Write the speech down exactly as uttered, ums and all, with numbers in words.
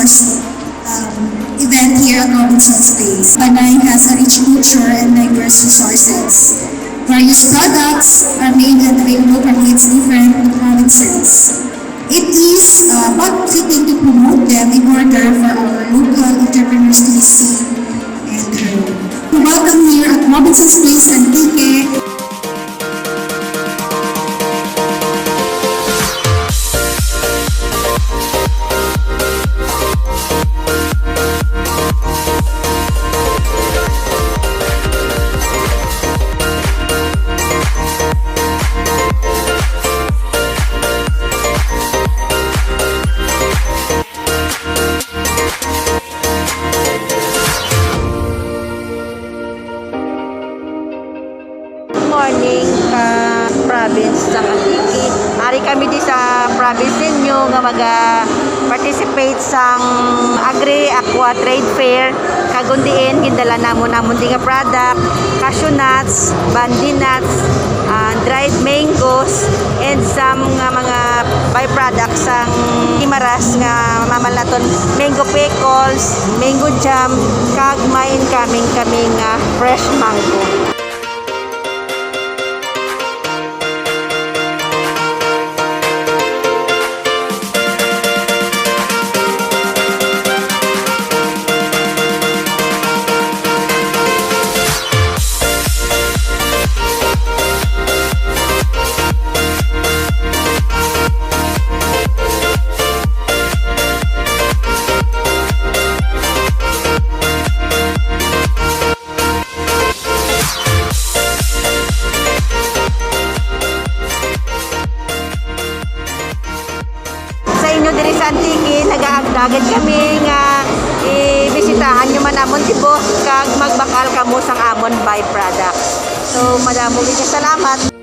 um, event here at Robinson's Place. Panay has a rich culture and diverse resources. Various products are made and available from its different provinces. It is, uh, but fitting to promote them in order for our local entrepreneurs to be seen and grow. Welcome here at Robinson's Place, Antique. Good morning, ka province sa Antique. Ari kami di sa province ninyo nga maga-participate sang Agri Aqua Trade Fair. Kag kon diin, gindala namon, namon di nga product, cashew nuts, bandi nuts, ah, dried mangoes, and some nga mga byproducts sang Guimaras nga mamalnaton, mango pickles, mango jam, kag may incoming kami nga fresh mango. Sa inyo diri sa Antique, nagaagda gid kami nga ibisitahan nyo man amon si boss kag magbakal kamo sang amon byproducts. So, madamo gid nga salamat.